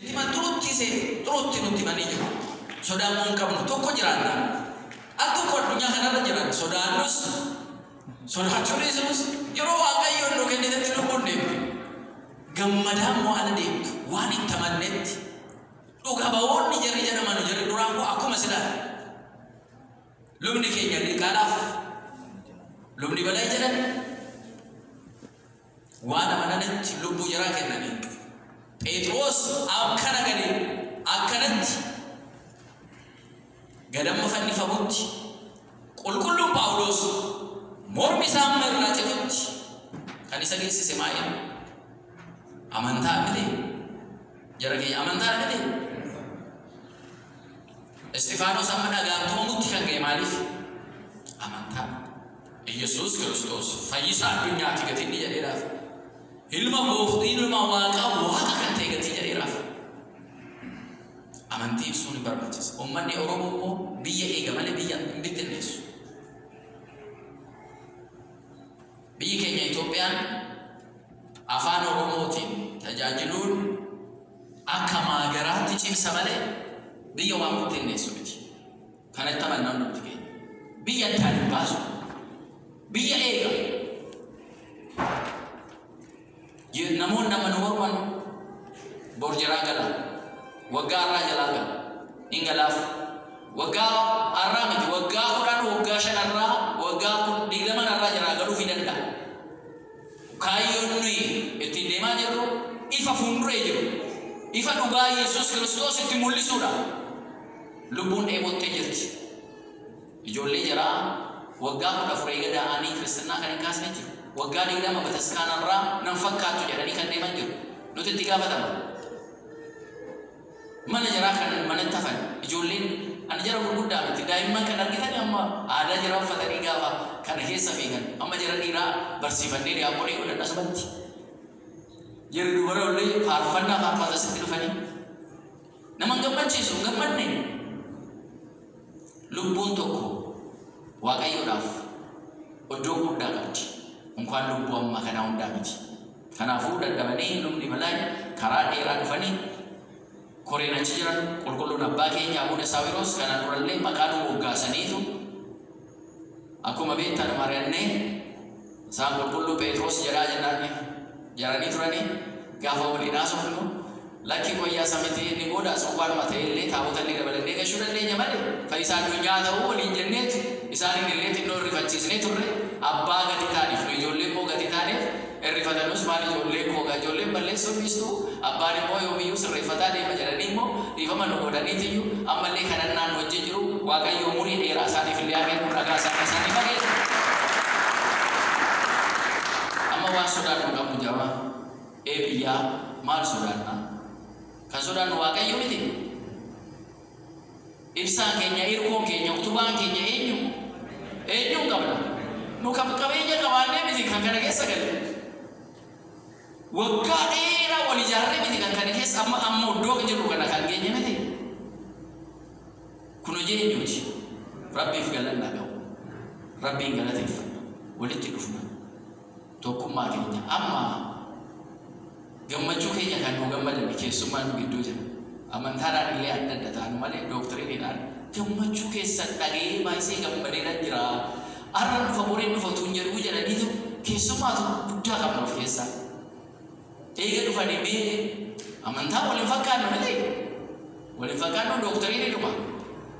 Himan turutti see turutti nutti himanii jiru. Sodaan hin qabnu tokko jiraanna. Al tokko addunyaa kanarra jiran sodaannus sodaachuu dhiisnus yeroo Waaqayyoon nu kennitetti lubbuun deemtu. Gammadaan moo ala deemtu waan itti amannetti. Dhuga ba'oonni jarri jedhaman jarri duraan koo akkuma silaa. Lubni keenya liqaadhaaf lubni balaa jedhan waan amananitti lubbuu jaraa kennanii. Phexros akkana gadi akkanatti gadamma fannifamutti qulqulluun Phaawulos mormi isaa amma irraa citutti kan isa geessise maa'in amantaa miti jara keenya amantaa miti. Istifaanos amma dhagaan tumamutti kan ga'e maaliif? Amantaa. Iyyasuus Kiristoos fayyisaa addunyaati gatii inni jedheeraaf. Ilma gooftaa ilma waaqaa waaqa kan ta'e gatii jedheeraaf. Amantii ibsuun ni barbaachisa. Uummanni Oromoo immoo biyya eega malee biyya hin bittinneessu. Biyyi keenya Itoophiyaan afaan Oromootiin tajaajiluun akka maagaraatti cimsa malee biyya waan bittinneessu miti. Kanatti amannaa hundumti keenya. Biyya addaan hin baasu. Biyya eega. Namoonni amma nu morman bor jaraa gala. Waggaa har'aa jalaa gala. Hin galaaf. Waggaa har'aa miti. Waggaa 10, waggaa 5 har'aa, waggaa 20 har'aa jalaa galuuf hin danda'a. Kaayyoon nuyi ittiin deemaa jirru ifa fuulduree jiru. Ifa dhugaa Yesuus Kiristoos itti mul'isuudha. Lubbuun dheebottee jirti. Ijoollee jaraa waggaa 14 eega da'anii kiristinnaa kan hin kaasne jiru. Waggaa 20 bataskaanarraa nan fakkaattu jedhanii kan deeman jiru. Nuti itti gaafatama. Mana jaraa kan manatti hafan ijoolleen ani jara gurguddaa miti daa'imman kan argitan amma aadaa jara uffatanii gaafa kana keessa fiigan amma jara dhiiraa barsiifannee diyaaqonii godhan asumatti. Jarri dubara illee faarfannaa faarfata asitti dhufanii. Nama hin gammachiisu hin gammanne. Lubbuun tokko Waaqayyoodhaaf iddoo guddaa qabdi. Unkaan lubbuu amma kanaa hundaa miti. Kanaafuu dadhabanii lubni balaa karaa dheeraa dhufanii koreen achi jiran qulqulluun abbaa keenya Abuuna Saawiroos kanaan durallee maqaa nu moggaasaniitu akkuma beektan mari'annee isaan qulqulluu Phexros jedhaa jennaan jedhanii turanii gaafa waliin haasofnu lakki qoyyaa samiti inni booda sun waanuma ta'e illee taabota illee dabalannee gashuu dandeenya malee fayyisaa addunyaa ta'uu waliin jenneetu isaaniin illee xinnoo irrifachiisnee turre abbaa gatii ta'aniif nu ijoollee immoo gatii ta'aniif irrifatanus maal ijoollee koo ijoolleen balleessuun dhiistu abbaan immoo yoomiyyuu sirreeffataa deema jedhanii immoo dhiifama nu godhaniitiyyuu ammallee kadhannaan wajjin jiru Waaqayyo umurii dheeraa isaaniif illee haa kennu dhagaa isaanii isaanii fageessu. Amma waan sodaannu qabnu jabaa ee biyyaa maal sodaanna? Kan sodaannu Waaqayyo miti. Ibsaan keenya, hirkoon keenya, utubaan keenya eenyu? Eenyuun qabna? Nu qabeenya qabaannee miti kan kana keessa galle. Waggaa dheeraa wal ijaarree miti kan kana keessa amma amma iddoo jirru kana kan geenye miti. Kun hojii eenyuuti? Rabbiif galanna ga'u. Rabbiin galateeffanna. Walitti dhufna. Tokkummaa keenya amma gammachuu keenya kan nu gammadan keessummaan nu gidduu jira. Amantaadhaan illee adda adda taanu malee dooktiriiniidhaan gammachuu keessan dhaga'ee baay'isee gammadee nan jira. Har'a dhufa boriin dhufa utuu hin jedhuu jedhaniitu keessummaatu guddaa qabna of keessaa. Eega dhufanii mee amantaa waliin fakkaannu miti. Waliin fakkaannu dooktiriiniidhuma.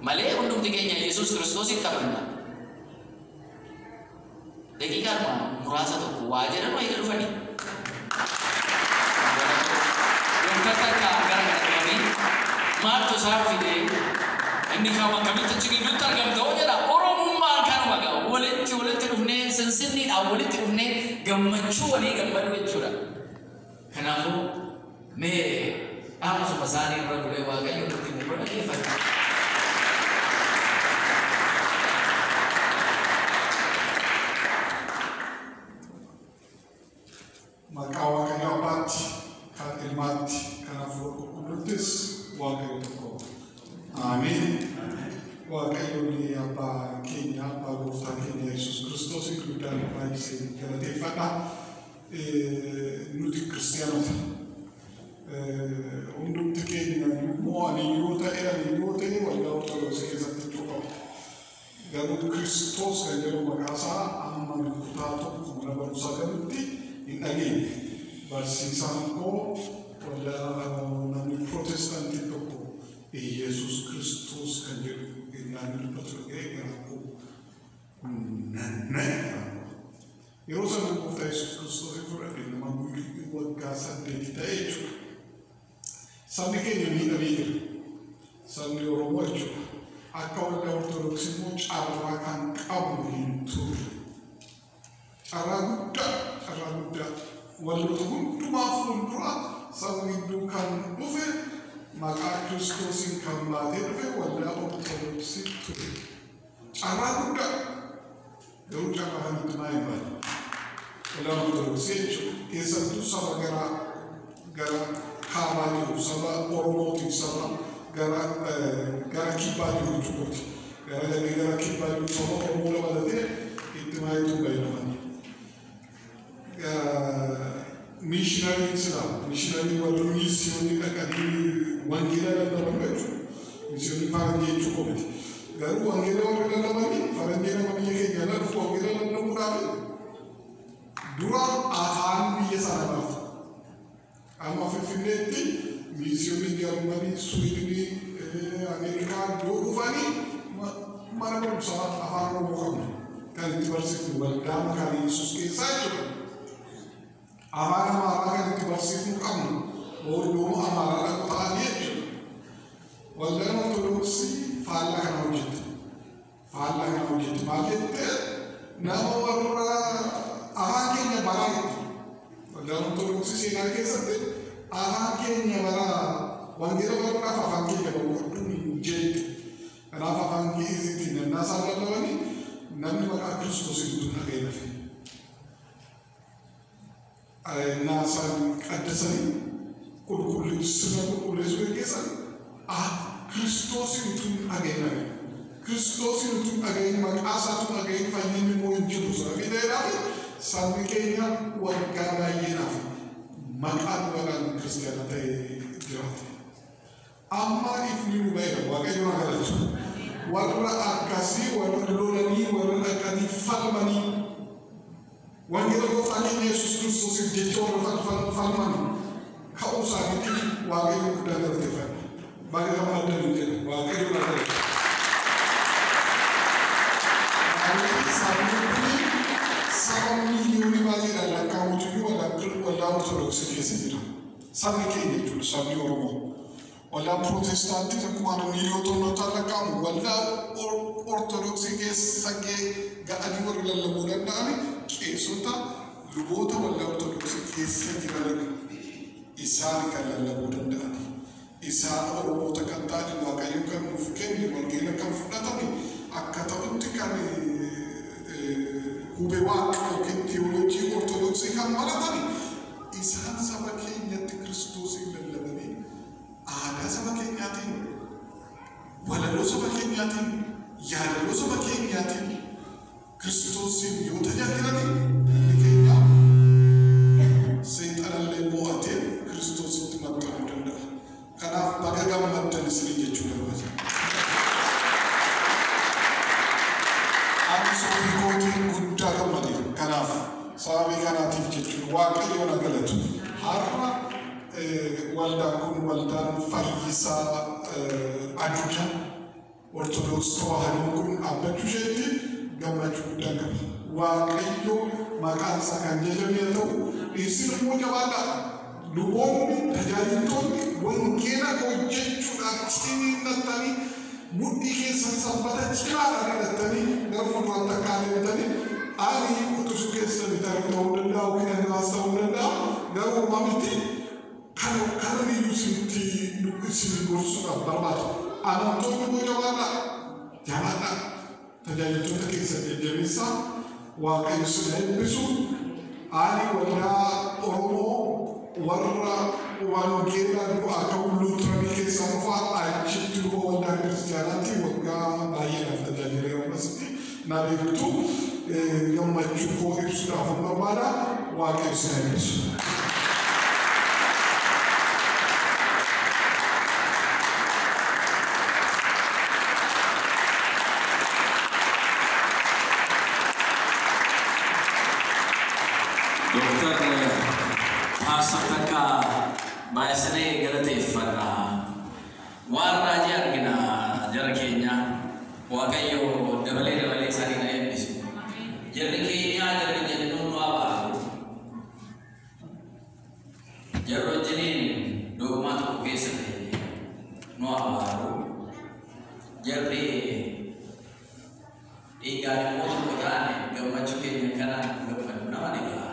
Malee hundumti keenya Yesuus Kiristoositti amanna. Daqiiqaadhuma muraasa tokko waa jedhan eega dhufanii. Dooktar takka gara kana dhufanii maaltu isaan fide inni kam akkamitti achi gidduutti argamta hoo jedha Oromummaan kanuma ga'a walitti walitti dhufnee sinsinniidhaan walitti dhufnee gammachuu walii gammaduu jechuudha. Kanaafuu mee dhaamsuma isaanii irra bulee Waaqayyo nutti nu dhaggeeffatu. Maqaa Waaqayyo Abbaatti, kan Ilmaatti, kan Hafuura Qulqulluuttis Waaqayyo tokko. Ameen. Waaqayyoon Abbaa keenya, Abbaa Gooftaa keenya Yesuus Kiristoos guddaan baay'isee galateeffadha. Nuti kiristiyaanota. Hundumti keenya Immoo ani yoo ta'e waldaa Ortodoksii keessatti cuuphame. Garuu Kiristoos kan jedhu maqaa isaa amma kutaa tokko mana barumsaa galutti hin dhageenye. Barsiisaan koo waldaa namni Pirootestaantii tokko Iyesuus Kiristoos kan jedhu innaan dubbatu dhaga'e garaa koo nanna'e. Yeroo sana gooftaa Yesuus Kiristoos fudhate nama waggaa 8 ta'e jechuudha. Sabni keenya miidhamee jira. Sabni Oromoo jechuudha. Akka waldaa Ortodoksii immoo carraa kan qabu hin turre. Carraa guddaa waldoota hundumaa fuuldura saba gidduu kan dhufe maqaa Kiristoosiin kan baatee dhufe waldaa Ortodoksii ture. Carraa guddaa garuu carraa kanatti maa hin baane. Waldaa Ortodoksii jechuudha. Keessattuu saba gara kaabaa jiru, saba Oromootiif saba gara kibbaa jiru jechuudha. Gara gadii gara kibbaa jiru saba Oromoo dabalatee itti maayituu fayyadaman. Mishinariin sila, mishinarii warri misiyoonni dhaqanii wangeela lallaban jechuudha. Misiyoonni faranjii jechuu miti. Garuu wangeela warri lallabanii faranjii nama biyya keenya ala dhufu wangeela lallabuudhaaf dura afaan biyya sana barata. Amma Finfinneetti misiyoonni Jarmanii, Suwiidinii, Ameerikaa yoo dhufanii mana barumsaa afaan Oromoo qabna. Kan itti barsiifnu waldaa maqaa Yesuus keessaa jechuudha. Afaan Amaaraa kan itti barsiifnu qabnu ooluu Amaaraa dhaqu ta'anii jechuudha. Waldaan Ortodoksii faallaa kana hojjette. Faallaa kana hojjette. Maal jettee nama warra afaan keenya baraa jetti. Waldaan Ortodoksii seenaa keessatti afaan keenya baraa wangeela baruudhaaf afaan keenya baruu hin jette. Kanaaf afaan Gi'iziitiin nannaa isaan lallabanii namni maqaa Kiristoosiin utuu dhaga'ee lafe. Naasaan qaddasanii sirna qulqulleessuu gaggeessan Kiristoosiin utuu hin dhaga'in hafe. Kiristoosiin utuu hin dhaga'in maqaa isaa utuu hin dhaga'in fayyinni immoo hin jiru sababii ta'eedhaaf sabni keenya waggaa baay'eedhaaf maqaa dhugaadhaan kiristaana ta'ee jiraate. Amma ifni nu ba'eera Waaqayyo haa galatu. Warra akkasii warra lolanii warra dhaqanii falmanii wangeela gooftaa keenya Yesuus Kiristoosiif jecha warra falmanii ka'uu isaaniitiif Waaqayyo guddaa galateeffanna. Baga gammaddan jedha Waaqayyo haa galatu. Sabni kun saba miiliyoonii baay'eedhaan lakkaa'amutu iyyuu waldaa Ortodoksii keessa jira. Sabni keenya jechuudha sabni Oromoo. Waldaan Pirootestaantii akkuma miiliyoonootaan lakkaa'amu waldaa Ortodoksii keessa ga'anii warri lallabuu danda'an qeessota luboota waldaa Ortodoksii keessa jiranidha. Isaan kan lallabuu danda'an. Isaan Oromoota kan ta'an Waaqayyo kan nuuf kenne wangeela kan fudhatan akka ta'utti kan hubee waaqa yookiin tiyooloojii Ortodoksii kan baratan isaan saba keenyatti Kiristoosiin lallabanii aadaa saba keenyaatiin, walaloo saba keenyaatiin, yaadaloo saba keenyaatiin Kiristoosiin yoo tajaajilanii namni keenya seexanallee mo'atee Kiristoositti maxxanuu danda'a. Kanaaf baga gammaddan isinii jechuu barbaada. Ani ofii kootiin guddaa gammadeera. Kanaaf sababii kanaatiif jechuun Waaqayyo na galatu. Har'a waldaan kun waldaan fayyisaa addunyaa Ortodoksii Tewaahidoon kun dhaabbachuu isheetti gammachuu guddaa qaba. Waaqayyo maqaan isaa kan jajame haa ta'u isin immoo jabaadhaa. Luboonni tajaajiltoonni wangeela hojjechuudhaaf ciniinnattanii mudhii keessan sanbata cimaadhaan hidhattanii gara fuulduraatti akka adeemtanii ani quxisuu keessan tarii ta'uu danda'a yookiin hangafas ta'uu danda'a garuu homaa miti kanan iyyuu isinitti isin gorsuudhaaf barbaada. Amantoonni immoo jabaadhaa jabaadhaa tajaajiltoota keessan jajjabeessaa Waaqayyo isin eebbisu. Ani waldaa Oromoo warra wangeela du'aa ka'uu Luuteranii keessaa dhufaa achitti luba waldaa kiristaanaatti waggaa baay'eedhaaf tajaajileera akkasitti na beektu gammachuu koo ibsuudhaaf barbaada Waaqayyo isin eebbisu. Pastor takka baay'isinee galateeffanna. Waan raajii argina jara keenya. Waaqayyo dabalee dabalee isaanii na eebbisu. Jarri keenya jarri jennuun nu abaaru. Jarri wajjiniin dogmaa tokko keessa ta'e nu abaaru. Jarri dhiigaan immoo tokko taane gammachuu keenya kanaan gammadu nama dhiba.